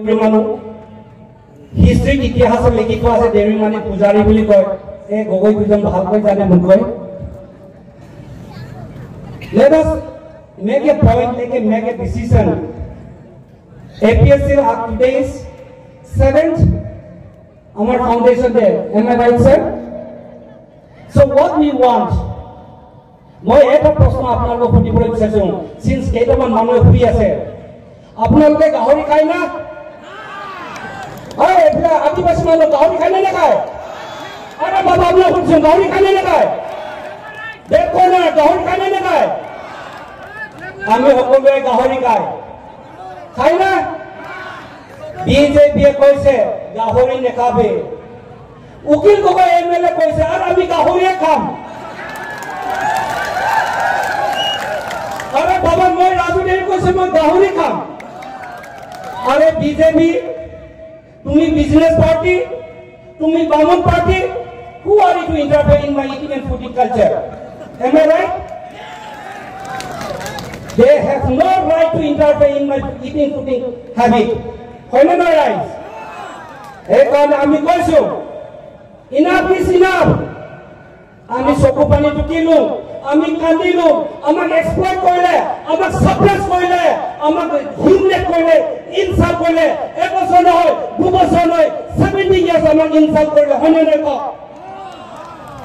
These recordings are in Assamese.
মানুহ হিষ্ট্ৰীত ইতিহাসত লিখি থোৱা আছে, দেউৰী মানে পূজাৰী বুলি কয়। এই গগৈ দুজন ভালকৈ জানে মোতকৈ। Let us make a point, make a decision. APSC today is 7th our foundation day. Am I right, sir? So what we want? মই এটা প্ৰশ্ন আপোনালোকক সুধিবলৈ বিচাৰিছো, চিন্স কেইটামান মানুহে শুই আছে, আপোনালোকে গাহৰি খায় না? হয়, এইবিলাক আদিবাসী মানুহ গাহৰি খায় নে নাখায়? আৰে বাবা, আপোনাক সুধিছো, গাহৰি খায় নে নাখায়? দেখ কৰ্ণাৰ গাহৰি খায় নে নাখায়? আমি সকলোৱে গাহৰি খায়, খায় না? বিজেপিয়ে কৈছে গাহৰি নেখাবে, উকিল গগৈ এম এল এ কৈছে আৰু আমি গাহৰিয়ে খাম। আৰে বাবা, মই ৰাজু দেৱী কৈছে মই গাহৰি খাম। আৰে বিজেপি, তুমি বিজনেছ পাৰ্টি, তুমি বামুণ party, who are you to interfere in my eating and fooding culture? Am I right? They have no right to interfere in my eating fooding habit. হয়নে নহয় ৰাইজ? সেইকাৰণে আমি কৈছো ইনাফ is enough. আমি চকু পানী টুকিলো, আমি কান্দিলো, আমাক এক্সপ্লইট কৰিলে, আমাক ছাপ্ৰেছ কৰিলে, আমাক হিউমিলেট কৰিলে, ইনচাল্ট কৰিলে। এবছৰ নহয়, দুবছৰ নহয়, 70 ইয়াৰ্ছ আমাক ইনচাল্ট কৰিলে, হয়নে নহয় কওক?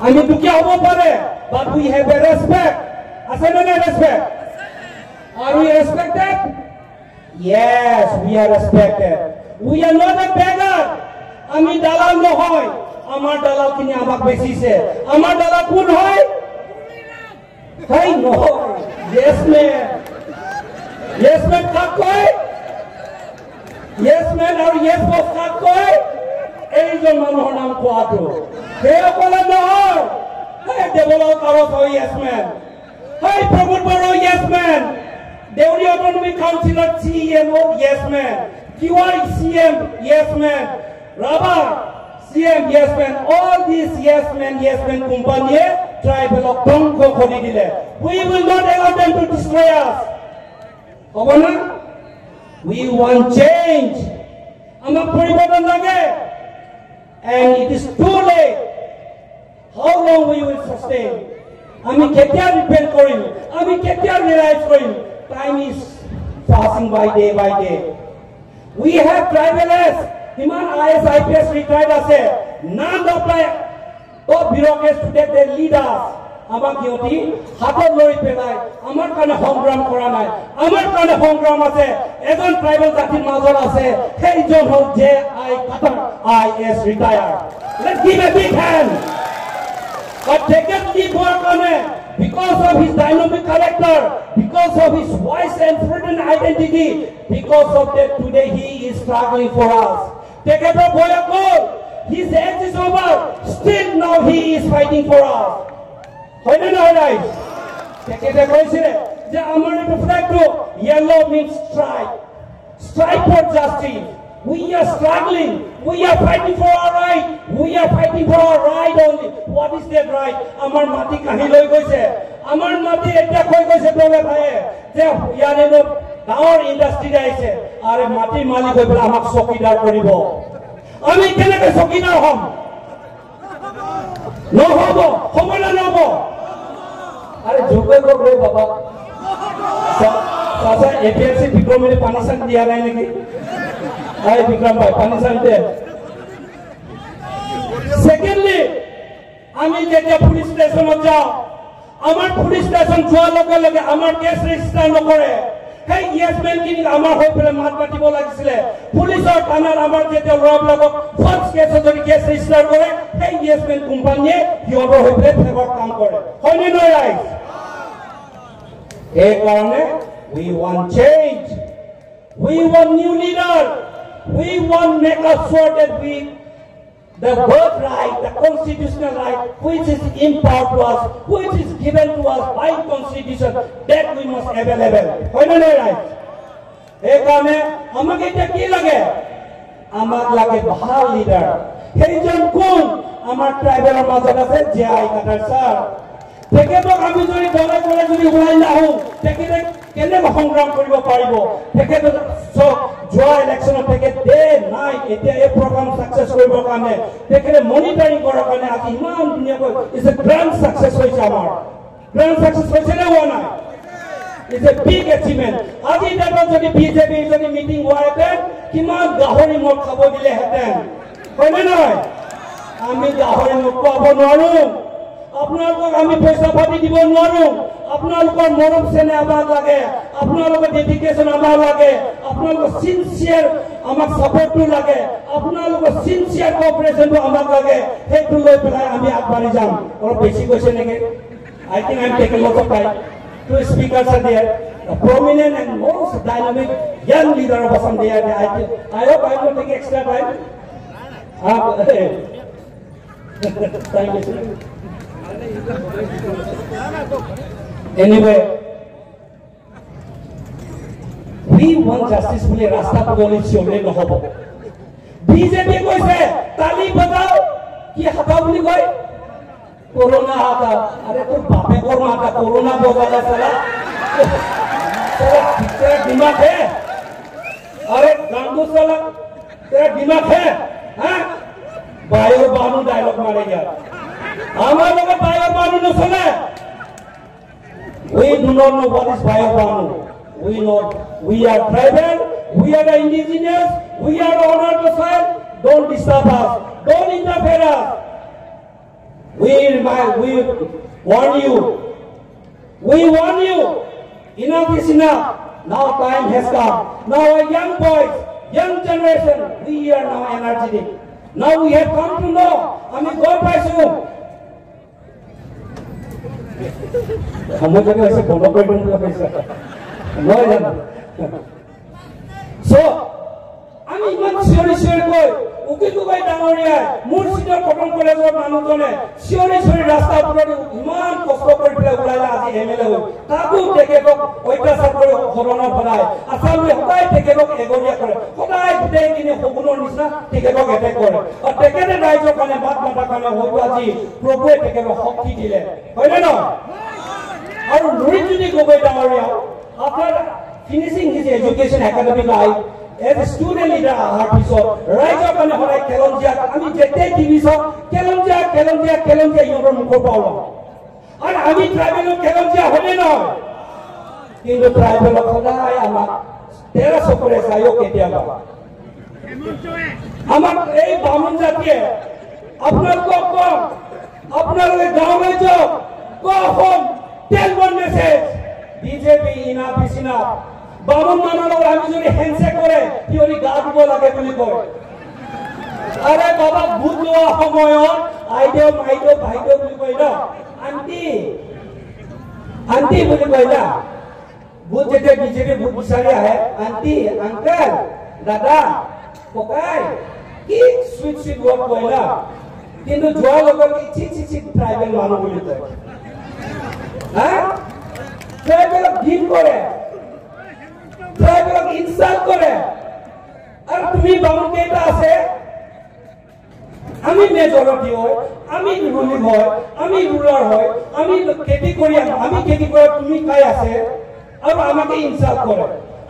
আমি দুখীয়া হ'ব পাৰে, but we have a respect. আছে নে নাই respect? Are we respected? Yes, we are respected. We are not a beggar. আমি দালাল নহয়। আমাৰ দালালখিনি আমাক বেচিছে। আমাৰ দালাল কোন হয়? সেই নহয়, য়েছ মেন। য়েছ মেন কাক কয়? য়েছ মেন আৰু য়েছ বছ কাক কয়? এইজন মানুহৰ নাম কোৱাটো সেইসকলে নহয়। সেই দেৱলাল কাৰক হয় য়েছ মেন, সেই প্ৰমোদ বড়ো য়েছ man, Deori অটনমি counsellor C M O yes man, Tiwa C M yes man, Rabha C M yes man. All this yes man, yes man কোম্পানীয়ে ট্ৰাইবেলক ধ্বংস কৰি দিলে। We will not allow them to destroy us. হ'ব না? We want change. আমাক পৰিৱৰ্তন লাগে। And it is too late. How long we will sustain? আমি কেতিয়া ৰিপেণ্ট কৰিম? আমি কেতিয়া ৰিয়েলাইজ কৰিম? Time is passing by day by day. We have tribals, Iman IS, IPS retired আছে, none of the top bureaucrats today, they lead us. আমাক সিহঁতি হাতত লৈ পেলাই আমাৰ কাৰণে সংগ্ৰাম কৰা নাই। আমাৰ কাৰণে সংগ্ৰাম আছে, এজন ট্ৰাইবেল জাতিৰ মাজত আছে, সেইজন হ'ল J I Kathar, I S retire. Let's give a big hand. But তেখেত কি হোৱাৰ কাৰণে, because of his dynamic character, because of his voice and prudent identity, because of that today he is struggling for us. তেখেতৰ বয়স গ'ল, his age is over, still now he is fighting for us. হয়নে নহয় ৰাইজ? তেখেতে কৈছিলে যে আমাৰ এইটো ফ্লেগটো yellow means strike, strike for justice. We are struggling, we are fighting for our right, we are fighting for our right only. What is that right? আমাৰ মাটি কাঢ়ি লৈ গৈছে, আমাৰ মাটি এতিয়া কৈ গৈছে দলে ভাইয়ে যে ইয়াৰে ডাঙৰ ইণ্ডাষ্ট্ৰী আহিছে, আৰু মাটিৰ মালিক হৈ পেলাই আমাক চকীদাৰ কৰিব। আমি কেনেকৈ চকীদাৰ হ'ম? নহ'ব, হ'ব নে নহ'ব? আৰে জোৰকৈ কওক ৰে বাবা। চাচা, এ পি এছ চি বিক্ৰমে পানী চানী দিয়া নাই নেকি? এই বিক্ৰম ভাই, পানী চানী দে। ছেকেণ্ডলি, আমি যেতিয়া পুলিচ ষ্টেচনত যাওঁ, আমাৰ পুলিচ ষ্টেচন যোৱাৰ লগে লগে আমাৰ কেছ ৰেজিষ্টাৰ নকৰে। সেই য়েছ মেনখিনিক আমাৰ হৈ পেলাই মাত মাতিব লাগিছিলে। পুলিচৰ থানাত আমাৰ যেতিয়া ল'ৰাবিলাকক ফল্ছ কেছত যদি কেছ ৰেজিষ্টাৰ কৰে, সেই য়েছ মেন কোম্পানীয়ে সিহঁতৰ হৈ পেলাই ফেভাৰত কাম কৰে। হয়নে নহয় ৰাইজ? সেইকাৰণে we want change, we want new leader, we want make us sure that we the birthright, the constitutional right, which is imparted to us, which is given to us by constitution, that we must available. হয় নে নহয় ৰাইজ? সেইকাৰণে আমাক এতিয়া কি লাগে? আমাক লাগে ভাল লিডাৰ। সেইজন কোন? আমাৰ ট্ৰাইবেলৰ মাজত আছে জে আই কাটাৰ ছাৰ। তেখেতক আমি যদি দলে দলে যদি ওলাই নাহোঁ, তেখেতে কেনেকৈ সংগ্ৰাম কৰিব পাৰিব? তেখেতে চাওক, যোৱা ইলেকশ্যনত তেখেত ডে নাইট এতিয়া এই প্ৰগ্ৰাম ছাকচেছ কৰিবৰ কাৰণে, তেখেতে মনিটৰিং কৰাৰ কাৰণে আজি ইমান ধুনীয়াকৈ it's a grand success হৈছে। আমাৰ গ্ৰেণ্ড ছাকচেছ হৈছে নে হোৱা নাই? It's a big achievement. আজিৰ ডেটত যদি বিজেপিৰ যদি মিটিং হোৱাহেঁতেন, কিমান গাহৰি মদ খাব দিলেহেঁতেন, হয়নে নহয়? আমি গাহৰি মদ খুৱাব নোৱাৰো, আপোনালোকক আমি পইচা পাতি দিব নোৱাৰো। আপোনালোকৰ মৰম চেনেহ আমাক লাগে, আপোনালোকৰ ডেডিকেশ্যন আমাক লাগে, আপোনালোকৰ চিনচিয়াৰ আমাক ছাপৰ্টটো লাগে, আপোনালোকৰ চিনচিয়াৰ কোঅপাৰেশ্যনটো আমাক লাগে। সেইটো লৈ পেলাই আমি আগবাঢ়ি যাম। অলপ বেছি কৈছে নেকি? I think I am taking lot of time. Two speakers are there, the prominent and most dynamic young leader of Assam. They are there. I hope I will take extra time. Thank you, sir. Anyway, we want justice বুলি ৰাস্তা পদূলি চিঞৰিলে নহ'ব। বিজেপি কৈছে তালি বজাও, কি হাতাও বুলি কয়, কৰোণা হাতাও। আৰে তোৰ বাপেকৰ মাতা কৰোণা বজালা চালা, तेरा दिमाग है? अरे गांडू साला, तेरा दिमाग है? हाँ, बायो बानू डायलॉग मारे यार। আমাৰ লগত বায়ৰ বানু নচলে। We do not know what is Bayo Banu. We know we are tribal, we are the indigenous, we are the owner of the soil. Don't disturb us, don't interfere us. We warn you. We warn you. Enough is enough. Now time has come. Now our young boys, young generation, we are now energetic. Now we have come to know. আমি গম পাইছো। সময় যদি হৈছে বন্ধ কৰি দিম বুলি কৈছে, নহয় জানো? চ' আমি ইমান চিঞৰি চিঞৰি কৈ উকিল গগৈ ডাঙৰীয়াই, মোৰ চিটৰ কটন কলেজৰ মানুহজনে চিঞৰি চিঞৰি ৰাস্তা ওপৰত ইমান কষ্ট কৰি পেলাই ওলালে আজি এম এল এ হৈ, তাকো তেখেতক অত্যাচাৰ কৰি সদনত সদায় আছামে সদায় তেখেতক এগৰীয়া কৰে, সদায় গোটেইখিনি শগুনৰ নিচিনা তেখেতক এটেক কৰে। আৰু তেখেতে ৰাইজৰ কাৰণে মাত মাতাৰ কাৰণে হয়তো আজি প্ৰভুৱে তেখেতক শক্তি দিলে, হয়নে নহয়? আৰু লুৰিণজ্যোতি গগৈ ডাঙৰীয়া after finishing his education academic life as a student leader অহাৰ পিছত ৰাইজৰ কাৰণে সদায় খিলঞ্জীয়াক আমি যেতিয়াই টিভি চাওঁ, খিলঞ্জীয়া খিলঞ্জীয়া খিলঞ্জীয়া ইহঁতৰ মুখৰ পৰা ওলাওঁ। আৰু আমি ট্ৰাইবেলক খিলঞ্জীয়া হয়নে নহয়? কিন্তু ট্ৰাইবেলক সদায় আমাক তেৰা চকুৰে চায়ো। কেতিয়াবা আমাক এই বামুণ জাতিয়ে, আপোনালোকক কম, আপোনালোকে গাঁৱলৈ যাওক, go home, tell one message, BJP enough is enough. বামুণ মানুহৰ লগত আমি যদি হেণ্ডশ্বেক কৰে, সিহঁতি গা ধুব লাগে বুলি কয়। আৰে বাবা, ভোট লোৱা সময়ত আইদেউ মাইদেউ ভাইদেউ বুলি কয় ন, আন্টি আন্টি বুলি কয় না। ভোট যেতিয়া বিজেপি ভোট বিচাৰি আহে, আন্টি আংকেল দাদা ককাই কি চুইট চুইট ৱৰ্ড কয় না, কিন্তু যোৱাৰ লগে লগে চি চি চি ট্ৰাইবেল মানুহ বুলি কয়। হা, ট্ৰাইবেলক ঘিণ কৰে, ট্ৰাইবেলক ইনচাল্ট কৰে। আৰু তুমি বামুণ কেইটা আছে, আমি মেজৰিটি হয়, আমি ৰুলিং হয়, আমি ৰুলাৰ হয়, আমি খেতি কৰি, আমি খেতি কৰা তুমি খাই আছে, আৰু আমাকে ইনচাল্ট কৰে।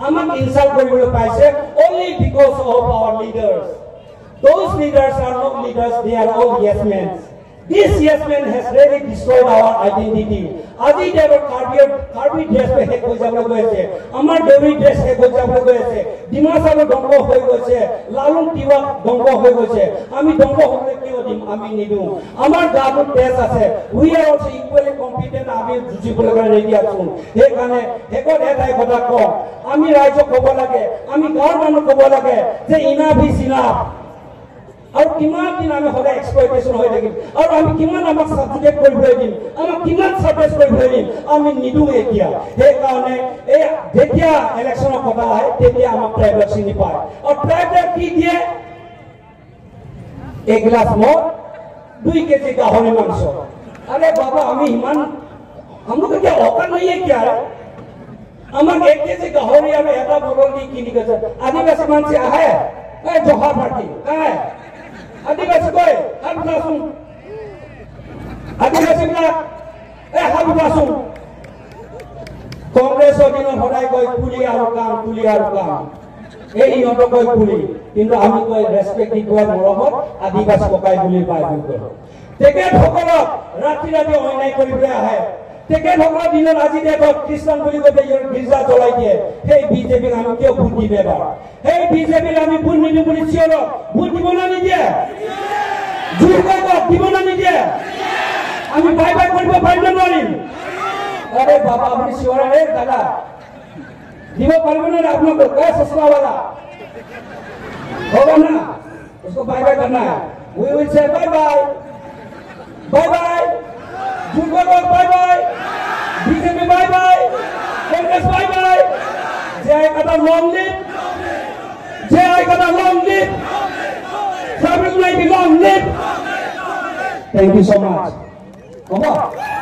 আমাক ইনচাল্ট কৰিবলৈ পাইছে only because of our leaders. Those leaders are not leaders, they are all yes men. This yes man has really destroyed our identity. আজি ডেটত কাৰ্বি ড্ৰেছটো শেষ হৈ যাবলৈ গৈ আছে, আমাৰ দেউৰী ড্ৰেছ শেষ হৈ যাবলৈ গৈ আছে, ডিমাচালো ধ্বংস হৈ গৈছে, লালুং তিৱা ধ্বংস হৈ গৈছে। আমি ধ্বংস হ'বলৈ কিয় দিম? আমি নিদিওঁ। আমাৰ গাটোত তেজ আছে, we are also equally competent. আমি যুঁজিবলৈ কাৰণে ৰেডি আছো। সেইকাৰণে শেষত এটাই কথা কওঁ, আমি ৰাইজক ক'ব লাগে, আমি গাঁৱৰ মানুহ ক'ব লাগে যে ইনাফ is enough. আৰু কিমান দিন আমি সদায় এক্সপ্লইটেশ্যন হৈ থাকিম? আৰু আমি কিমান আমাক ছাবজুগেট কৰিবলৈ দিম? আমাক কিমান ছাপ্ৰেছ কৰিবলৈ দিম? আমি নিদিওঁ এতিয়া। সেইকাৰণে এই যেতিয়া ইলেকশ্যনৰ কথা আহে, তেতিয়া আমাক ট্ৰাইবেলক চিনি পায়। আৰু ট্ৰাইবেলক কি দিয়ে? এগিলাচ মদ, 2 কেজি গাহৰি মাংস। আৰে বাবা, আমি ইমান हम लोग क्या औकात नहीं है क्या है? আমাক 1 কেজি গাহৰি আৰু এটা বটল দি কিনি গৈছে। আদিবাসী মানসি আহে, এই জহাৰ পাৰ্টি কাই আদিবাসী কয়, হাত উঠাচোন আদিবাসী বিলাক। এই হাবিত আছো। কংগ্ৰেছৰ দিনত সদায় কয় কুলি আৰু কাম, কুলি আৰু কাম। এই ইহঁতক কয় কুলি, কিন্তু আমি কয় ৰেচপেক্ট দি পেলাই মৰমত আদিবাসী ককাই বুলি পাই বুলি কয়। তেখেতসকলক ৰাতি ৰাতি অন্যায় কৰিবলৈ আহে। তেখেতসকলৰ দিনত আজি দেশত খ্ৰীষ্টান বুলি কৈ পেলাই গীৰ্জা জ্বলাই দিয়ে। সেই বিজেপিক আমি কিয় ভোট দিম এবাৰ? সেই বিজেপিক আমি ভোট নিদিওঁ বুলি চিঞৰক। ভোট দিব নে নিদিয়ে? জোৰকৈ কওক, দিব নে নিদিয়ে? আমি বাই বাই কৰিব পাৰিম নে নোৱাৰিম? আৰে বাবা, আপুনি চিঞৰে ৰে দাদা, দিব পাৰিব নে নাই আপোনালোক? এই চশমাৱালা होगा ना, उसको बाय बाय करना है। We will say bye bye, bye bye, bye bye, BJP bye bye, Congress bye bye. J I Kadam long live, J I Kadam long live, tribal unity long live. Thank you so much. হ'ব।